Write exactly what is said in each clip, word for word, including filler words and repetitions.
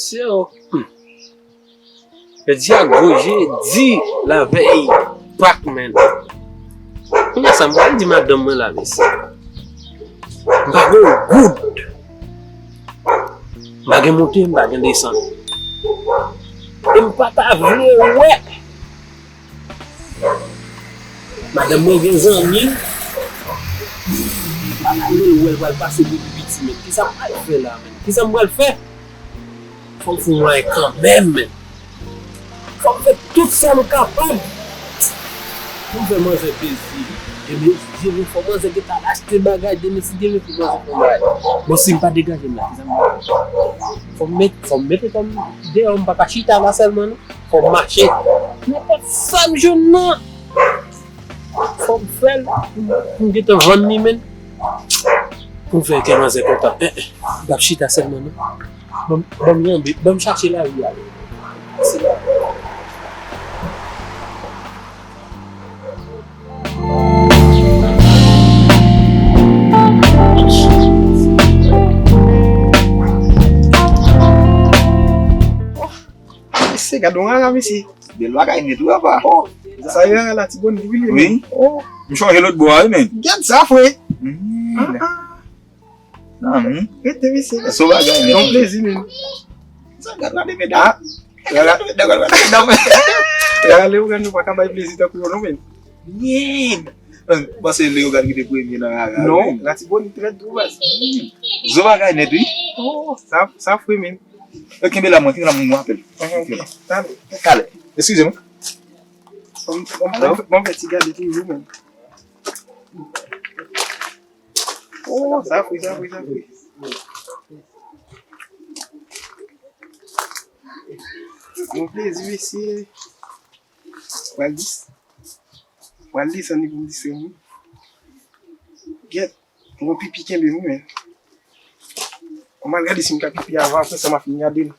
Mesye o. Hmm. Jodi a gwo je di lavèy Pak, menn. Kounye a sa m pral di madanm mwen la, mesye. M pa gen yon goud. M pa gen monte, m pa gen desann. E m pa ta vle wè madanm mwen gen zanmi l. M pa ta vle l wè l pral pase pou piti, menn. Kisa m pral fè la, menn? Kisa m pral fè? Fò m fè yon bagay kanmenm, menn. Fò m fè tout sa m kapab pou m fè manzè plezi. Demen, demen fò manzè gentan al achte bagay, demen si demen fò manzè fè yon bagay. Bon, si m pa degaje m la, kisa m pral fè? Fò m met, fò m mete kò m deyò, m pa ka chita la sèlman, non. Fò m mache. Nenpòt sa m jwenn nan, fò m fè l pou m, pou m gentan vann li, menn. Pou m fè kè manzè kontan. Eh, eh, m p ap chita sèlman, non. Ban m, ban m janbe, ban m chache lari a. Se la. Mesye, gade yon rara, mesye. Bèl bagay nèt, wi, papa. Oh, sa e rara Latibonit wi, li menm. Oh. M chonje lòt bò a, wi, menn. Gad sa, frè. Hmm. Ah, ah. Nan, hmm. Rete, mesye. Sa se yon bagay nèt. Yon plezi, menn. Sa gad, gade medam. Ah. Gade medam, gade medam. Rara Leyogàn nou pa ka bay plezi tankou yo, non, menn. Menn. Panse Leyogàn ki te premye nan rara, non, menn. Latibonit trèt tou, baz. Zo bagay nèt, wi. Oh, sa, sa fre, menn. E, kenbe la, mwen, kenbe la, mwen, mwen apèl. Mhm. Kenbe la. Talè. Talè. Eskize mwen. Bon, bon, bon, bon, fè ti gade toujou, menn. Oh, sa fre, sa fre, sa fre. Bon plezi, mesye. Pral dis-, pral desann li pou m distrè m. Gèt, yon pipi kenbe m, wi, men. Mwen al gade si m ka pipi avan, apre sa, m a fin gade l.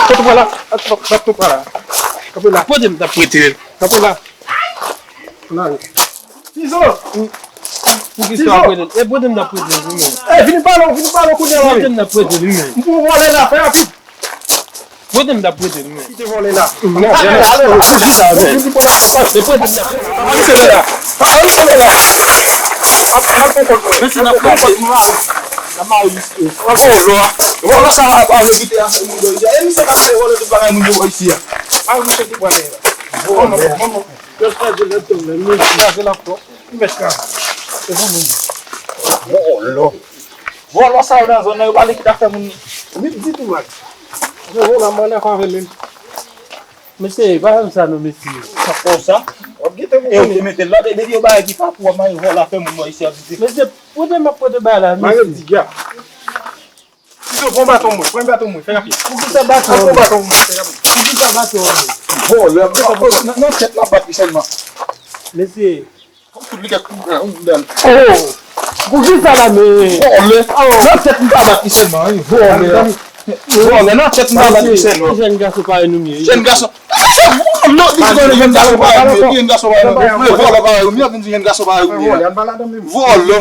Kote w pral la? Kote w pral la? Kanpe la. Pote m t ap prete l. Kanpe la. Nan. Tizon! Poukisa w ap prete l? E pote m t ap prete l, wi, men. E, vini pale, vini pale kounye a la, wi. Pote m t ap prete l, wi, men. M pou vòlè la, fè rapid. Pote m t ap prete l, wi, men. Kite vòlè la. Non, ale, ale, ale. Poukisa, men? E pote m t ap prete l. Papa misye la. Papa misye la. Al, al pran kòd mwen. Mesye, n ap mache. N ap mache. Ankò lò a. Vòlò sa a, a, a, repete a, se moun yo. E misye k ap fè vòlò tout bagay moun yo wè isi a. A, misye ki pran la. Vòlò. Yo kraze laptop la, men. Kraze laptop. Li mèt kraze. Se pou moun. Vòlò. Vòlò sa yo nan zòn nan, yo pa vle kite afè moun. Li di tou mal. Yo vòlò, m pa dakò avè l menm. Mesye, pa fè m sa non, mesye. Sa fè w sa? W ap gentan konprann. E yo te mete l la, depi yo bagay ki pa pou w ap mare vòlò afè moun nan isi a vite. Mesye, pote m ap pote bagay la, mesye. Mare diga. Tizon, pran baton mwen, pran baton mwen, fè rapid. Poukisa baton an? Pran baton mwen, fè rapid. Poukisa baton an? Vòlò, nan, nan tèt m ap bat li sèlman. Mesye. Fout li kèk kou, eh, on dan. Oh! Poukisa la, men? Vòlò. Oh. Nan tèt m pa bat li sèlman, wi. Vòlò. Vòlò, nan tèt m pa bat li sèlman. Mesye, jèn gason parèy nou ye. Jèn gason. Mesye, vòlò, li di jèn gason parèy nou ye. Jèn gason parèy nou ye. Vòlò parèy nou ye. Vòlò.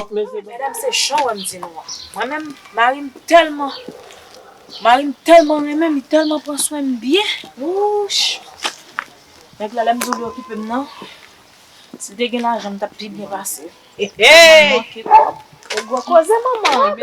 Medam, se jan wè m di nou an. Mwen menm, mari m tèlman, mari m tèlman renmen m, li tèlman pran swen m byen. Wouch! Nèg la, lè m di w li okipe m nan, si l te gen lajan, m t ap pi byen pase. Hey, hey! Manke kòb. E gwo koze, manman.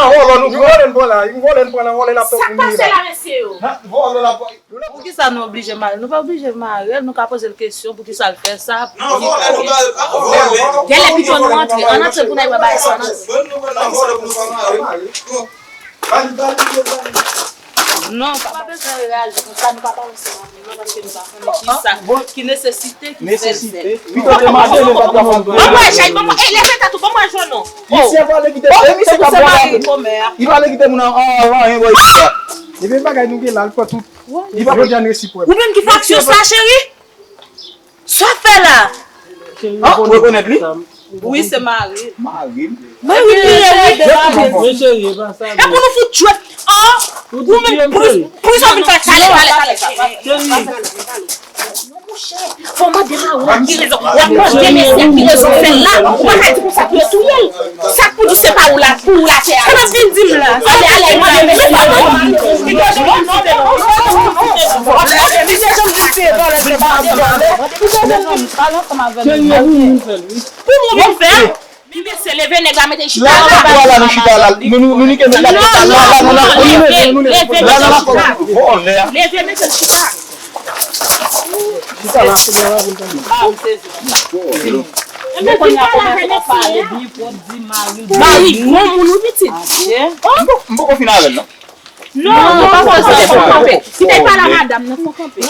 Nan vòlò nou pran. Vòlò n pran la, vòlò n pran nan vòlò n ap tankou nou ye la. Sa k pase la, mesye yo? Nan vòlò n ap pran. Poukisa nou oblije mare l? Nou pa oblije mare l, nou ka poze l kesyon poukisa l fè sa. Nan vòlò nou pa vòlò. Genlè pito nou antre, ann antre pou n al wè bagay sa, ann antre. Nan vòlò nou pa mare. Non, pa bezwen reyaji konsa, nou pa pale ansanm avè l non, paske nou pa konnen ki sa, ki nesesite ki fè l fè. Pito te mande nou pa ta fè. Ban mwen jay, ban mwen, ey, leve tèt ou, ban mwen jwenn ou. Misye pale kite, e misye k ap pale. Li pale kite moun an, an, an, anyen bò isit la. Epi bagay nou gen la, l pran tout. Li pa pran dènye sipò. Ou menm ki fè aksyon sa, cheri? Sa w fè la? An, ou rekonèt li? Wi, se mari l. Mari l? Mari l li ye, wi. Men cheri, e pa sa. E pou nou fout jwèt. An, ou menm, pou, pou sa w vin fè aksyon. Cheri. Fò w mande mari w la ki rezon. W ap mande mesye a ki rezon fè l la. Ou pa ka di konsa pou yo touye l. Sa k pou di se pa ou la, pou ou la fè a. Sa n ap vin di m la? Ale, ale, mande mesye a. Li te janm di l se vòlè, se pa vòlè. Li te janm di l. Pou ou vin fè l, wi. Pou ou vin fè l? Men mesye, leve nèg la, mete l chita la. Vwala, nou chita la. Nou, nou, nou nike nèg la, la, la, nou la. Leve, leve, mete l chita. Vòlè a. Leve, mete l chita. Chita la. Enben, vin pale avè mesye a. Mari granmoun wi pitit. M poko fin avè l non. Non, non, fò kanpe, fò kanpe. Kite pale a madanm nan, fò kanpe.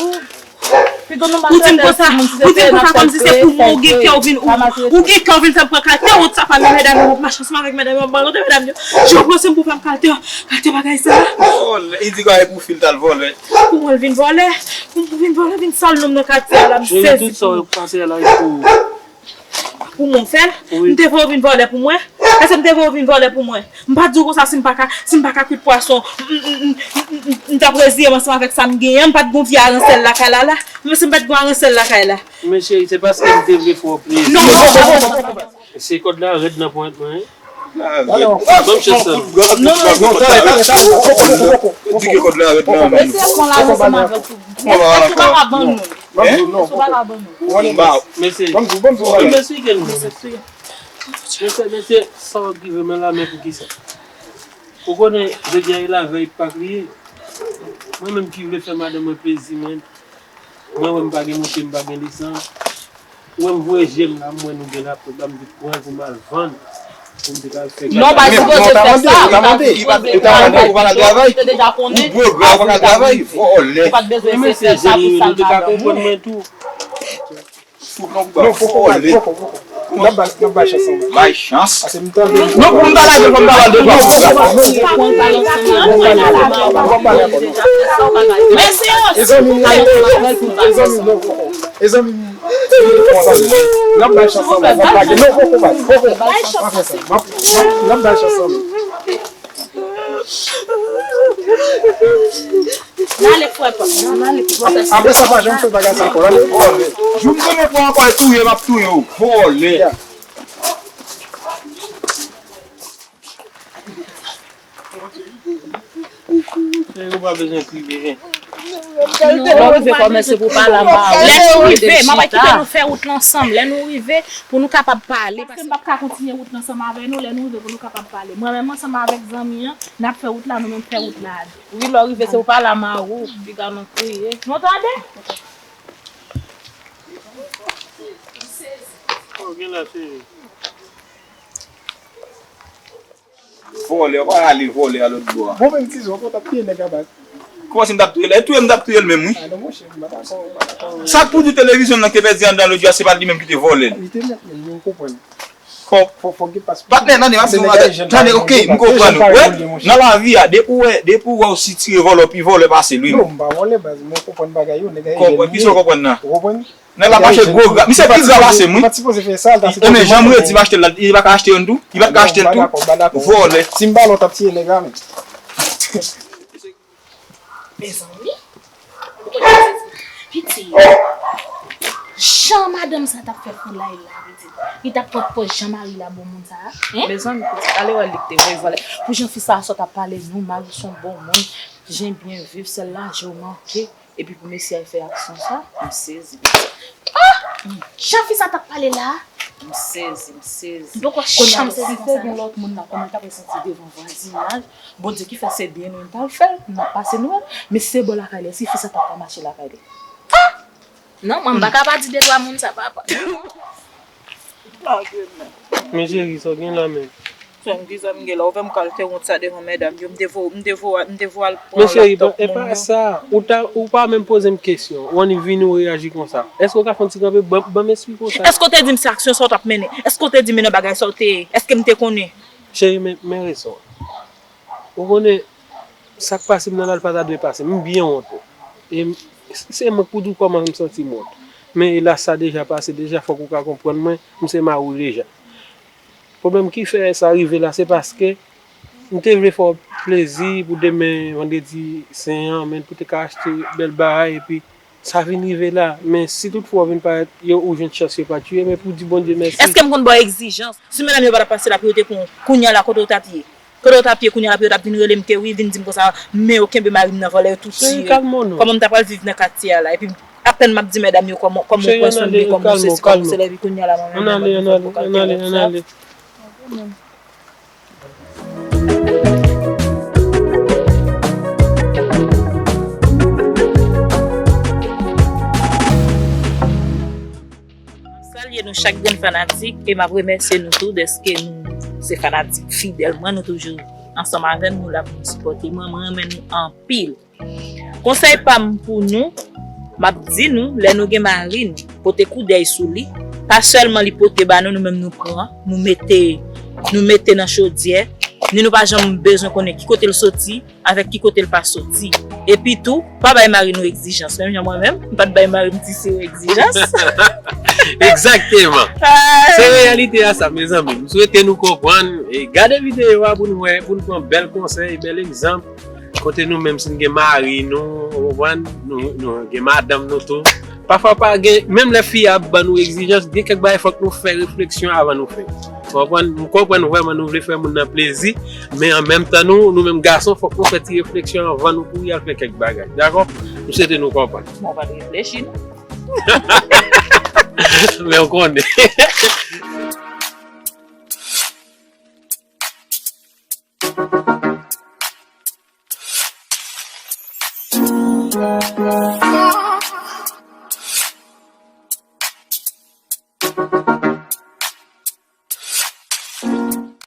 Ou di m konsa, ou di m konsa kòmsi se pou mwen ou gen kè ou vin, ou, ou gen kè ou vin fè m pran kaltè, ou sa pa menm medam yo, m ap mache ansanm avèk medam yo, m ap balote medam yo. Jan w panse m pou fè m kaltè, kaltè bagay sa. Vòlè, li di gade pou fi l t al vòlè. Pou mwen l vin vòlè, pou m vin vòlè, vin sal non m nan katye a la, m sezi. Cheri, tout sa w pase a la, e pou ou. Pou mwen w fè l? Wi. M te voye w vin vòlè pou mwen? Èske m te voye w vin vòlè pou mwen? M pa t di w konsa si m pa ka, si m pa ka kwit pwason, m, m, m, m, m, m, m t ap reziye m ansanm avèk sa m genyen an. M pa t gon vye aransèl lakay la la. Men si m pa t gon aransèl lakay la. Men cheri, se paske m te vle fè w plezi. Non, non, non, non, non. Se kòd la rèd nan ponyèt mwen, wi. Ban m chans sa. Non, non, non. Di ke kòd la rèd nan men. Mesye, pran lajan ansanm avèk ou. Èske w pa ka ban nou? Èske w pa ka ban nou? Mesye, ban m di w, ban m di w. Mesye, mesye, sa w ap rive men la, men poukisa? Ou konnen, jodi a e lavèy Pak li ye. Mwen menm ki vle fè madanm mwen plezi, mwen, mwen wè m pa gen moute, m pa gen lisans. Ou wè m voye je m la, m wè nou gen laptop la, m di pran l pou m al vann. Pou m te ka fè gaz. Non, pa sipoze fè sa. Ou ta mande, ou ta mande, ou pa ka travay. Ou te deja konnen. Ou bwè, ou pa ka travay. Vòlè. Ou pa t bezwen fè sa pou sa l pa ban ou. Ou te ka konprann mwen tou. Non, poko, poko, poko. N ap bay, n ap bay chans ansanm. Bay chans. Pase m tande. Non, pou m ta lage, pou m ta lage. Mèsi. E zanmi m, e zanmi m, non, poko. E zanmi m. N ap bay chans ansanm, n ap lage. Non, poko, poko, poko. Pa fè sa. N ap, n ap, n ap bay chans ansanm. N ale, frè pa m. N ale, frè pa m. Apre sa, pa janm fè bagay sa ankò. N ale. Jou m konnen pran ankò e touye, m ap touye w. Vòlè. Cheri, ou pa bezwen kriye. Lè w rive, kòmanse pou pale a mari w. Lè nou rive, m ap kite nou fè wout la ansanm. Lè nou rive, pou nou kapab pale. Paske m p ap ka kontinye wout la ansanm avè nou. Lè nou rive, pou nou kapab pale. Mwen menm, ansanm avèk zanmi an, n ap fè wout la, nou menm fè wout la a de. Wi, lè w rive, se pou pale a mari w, piga nou kriye. Nou tande? Ok, la, cheri. Vòlè, w pa ale vòlè a lòt bò a. Bon, menm si w t ap touye nèg a baz. Kòman si m t ap touye l? E touye m t ap touye l menm, wi. A non, monchè, m pa dakò, m pa dakò. Sa k pou di televizyon nan ki te pèdi anndan lòt jou a, se pa t li menm ki te vòlè l? Li te mèt, men nou konprann. Fò, fò, fò gen pas. Patnè, tande, m ap di w, tande, ok, m konprann ou. Wè, nan lavi a, depi w wè, depi w wè w sitire vòlè, pi vòlè pase l, wi. Non, m pa vòlè, baz, men w konprann bagay yo, nèg a jèn li ye. Konprann, kisa w konprann nan? Ou konprann? Nèg la pa achte gwo gra. Misye pi gra pase m, wi. Li pa t sipoze fè sa, l ta sipoze mande. Enben, jan m redi, m achte l, li pa ka achte youn tou. Li pa t ka achte l tou. Vòlè. Si m pa lòt ap tiye nèg la, men. Mezanmi. Piti. Jan madanm sa t ap fè foulay la, piti. Li t ap pran pòz jan mari la bon moun sa a. Mezanmi, piti, ale wè li te vre vòlè. Pou jan fi sa a sot ap pale nou, mari w se yon bon moun. Jen byen viv, sèl lajan w manke. Epi pou mesye a fè aksyon sa, m sezi, mesye. Ah! Jan fi sa t ap pale la, m sezi, m sezi. M poko chanm sezi konsa. Gen lòt moun la, kòman l t ap santi devan vwazinaj? Bondye ki fè se byen nou, l t al fè l, n ap pase nou wè l. Men se bò lakay li, si fi sa t ap ka mache lakay li. Ah! Non, mwen, m pa ka pa di de twa moun sa, papa. Lage men. Men cheri, sa w gen la menm? Sè m, kisa m gen la? Ou fè m kalte wont sa devan medam yo. M te vo, m te vo, m te vo al pran laptop moun yo. Men cheri, e pa sa. Ou ta, ou pa menm poze m kesyon. Ou annik vini ou reyaji konsa. Èske w ka fè yon ti kanpe? Ban, ban m esplike w sa. Èske w te di m se aksyon sa w t ap mennen? Èske w te di m nan bagay sa w te ye? Èske m te konnen? Cheri, men, men rezon. Ou konnen, sa k pase m nan la, l pa ta dwe pase m. M byen wont wi. E m, se mwen k pou di w kòman m santi m wont. Men elas, sa deja pase, deja fòk ou ka konprann mwen, m se mari w deja. Pwoblèm ki fè sa rive la, se paske m te vle fè w plezi pou demen vandredi sen an, men pou te ka achte bèl bagay, epi sa vin rive la. Men si toutfwa w vin parèt, yo, ou jwenn chans, yo pa tiye, men pou di Bondye mèsi. Èske m konn ba w egzijans? Si medam yo pa t ap pase la pou yo te konnen, kounye a la, kote w t ap ye? Kote w t ap ye kounye a la pou yo t ap vin rele m ke wi, vin di m konsa, men yo kenbe mari m nan vòlè, yo tou tiye. Cheri, kalme w non. Kòman m ta pral viv nan katye a la? Epi apèn m ap di medam yo kòman, kòman w pran swen m, kòman w sesi, kòman w sela, epi kounye a la, mwen menm, mwen menm, mwen poko al gen lòt sa. M ap salye nou chak grenn fanatik e m ap remèsye nou tou dèske nou se fanatik fidèl mwen. Nou toujou ansanm avè m, nou la pou nou sipòte mwen. Mwen renmen nou anpil. Konsèy pa m pou nou, m ap di nou, lè nou gen mari nou, pote koudèy sou li. Pa sèlman li pote ba nou, nou menm nou pran, nou mete, nou mete nan chodyè. Ni nou pa janm bezwen konnen ki kote l soti, avèk ki kote l pa soti. Epi tou, pa bay mari nou egzijans. Menm jan mwen menm, m pa t bay mari m ti siro egzijans. Egzakteman. Se reyalite a sa, mezanmi. M swete nou konprann. E gade videyo a pou nou wè, pou nou pran bèl konsèy, bèl egzanp. Kote nou menm, si n gen mari nou, ou konprann, nou, nou gen madanm nou tou. Pafwa pa gen, menm lè fi a ap ban nou egzijans, gen kèk bagay fòk nou fè refleksyon avan nou fè. Ou konprann? M konprann vrèman nou vle fè moun nan plezi, men an menm tan nou, nou menm gason, fòk nou fè ti refleksyon avan nou kouri al fè kèk bagay. Dakò? M swete nou konprann. Bon, pa t reflechi, non. Men w konnen.